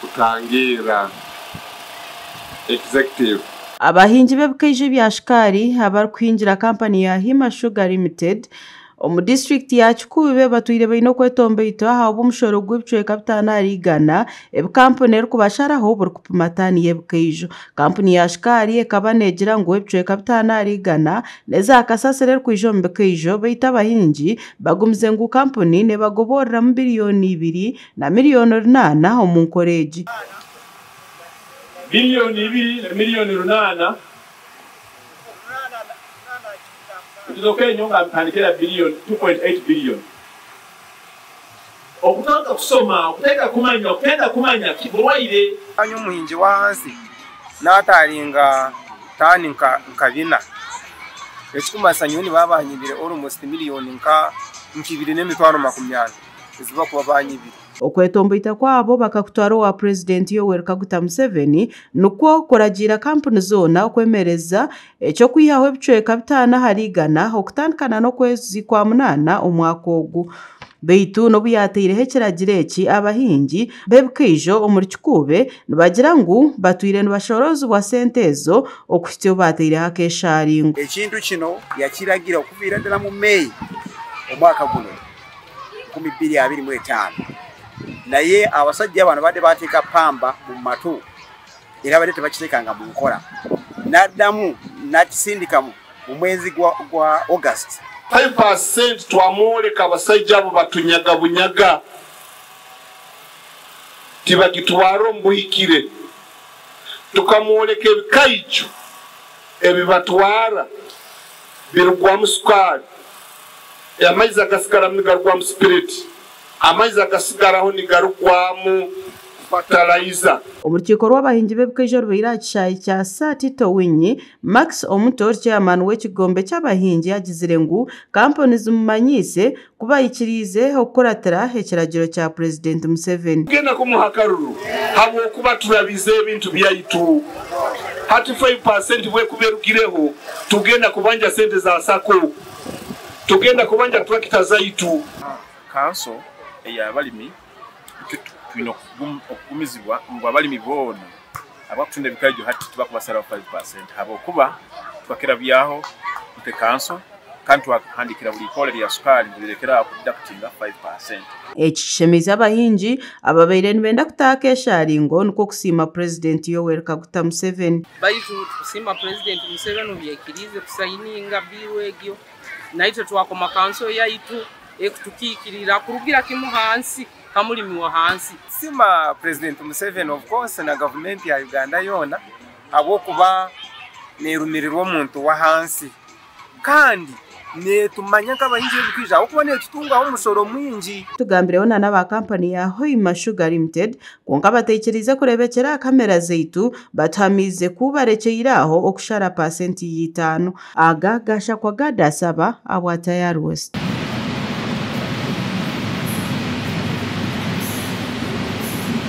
Kutangiirira Executive. Abahingi b'ebikaija ebya shukaari abarikuhingira kampani ya Hima Sugar Limited omu disiturikiti ya Kikuube batwire baine okwetomboitwa ahabw'omushoro gw'ebicweka 150 ebi kampuni erikubasharaho burikupima taani y'ebikaijo. Kampuni ya shukaari ekaba neegira ngu ebicweka 150 n'eza kasasiro erikwija omu bikaijo beitu abahingi bagumize ngu kampuni nebagoboreramu biriyoni 2 na miriyoni 8 omu nkora egi. Biriyoni 2 na miriyoni 8 Nga billion 2.8 billion. Okutanga kusoma, okutega kumanya, okutenda kumanya kiburwaire. Anyu omuhingi w'ahansi naataringa taani nka 4. Ekikumanyisa nyowe nibaba banyibire almost miliyoni nka 2,200,000 ezibakuba banyibire. Okwetomboita kwabo bakakutwara owa Purezidenti Yoweri Kaguta Museveni nikwo kuragiira kampuni zoona okwemereza eky'okwihaho ebicweka 150 okutandikana n'okwezi kwa 8 omwaka ogu. Beitu n'obu yaataireho ekiragiro eki, abahingi b'ebikaijo omuri Kikuube nibagira ngu batwire nibashorozibwa sente ezo okuhitsya obu baataireho akesharingo. Ekintu kino yakiragira okuviira ddala mu May omwaka guno 2025. Naye abasajja bano badde bateeka pamba mu matu era badde tebakitekanga mu nkola. N'addamu n'akisindika mu mwezi gwa August. 5% twamworeka abasajja abo batunyaga bunyaga, tibagitwara omu buhikire. Tukamworeka ebikaijo ebibatwara birugwamu sukaari, amaizi agasigaramu nigarugwamu sipiriti, amaizi agasigaraho nigarugwamu fatalayiza. Omu rukiiko rw'abahingi b'ebikaijo rubaire aha kishaayi kya Sir Tito Winyi, Max Omuto chairman w'ekigombe ky'abahingi agizire ngu kampuni zimumanyiise ku bayikiriize okukuratira ekiragiro kya Purezidenti Museveni. Tugenda kumuha akaruru habw'okuba turabize ebintu byaitu. Hati 5% bwekuba erugireho, tugenda kubanja sente za SACCO, tugenda kubanja tractor zaitu. Kanso ey'abalimi twine okugumizibwa ngu abalimi boona abakutunda ebikaijo hati tibakubasaraho 5% habwokuba twakirabyaho nke kanso kandi twahandikira buli ikoola lya sukaari ngu lirekere aho kudeductinga 5%. Eki kishemeize abahingi ababaire nibenda kutaha akesharingo nikwo kusiima Purezidenti Yoweri Kaguta Museveni. Baitu tukusiima Purezidenti Museveni obu yaikiriize kusayininga bill egyo, naitwe twakoma kanso yaitu ekutukiikirira kurugira kimu hansi kamulimi wa hansi. Sima President Museveni of course na gavumenti ya Uganda yoona habwokuba neerumirirwa omuntu wa hansi kandi neetumanya nk'abahingi b'ebikaijo ahabw'okuba neetutungaho omushoro mwingi. Tugambireho na n'aba kampani ya Hoima Sugar Limited kwonka bateikiriize kureebekyera aha kamera zaitu batuhamiize ku barekyeire aho okushara 5%. Aga gashakwa Gad Asaba abwa Tayari West.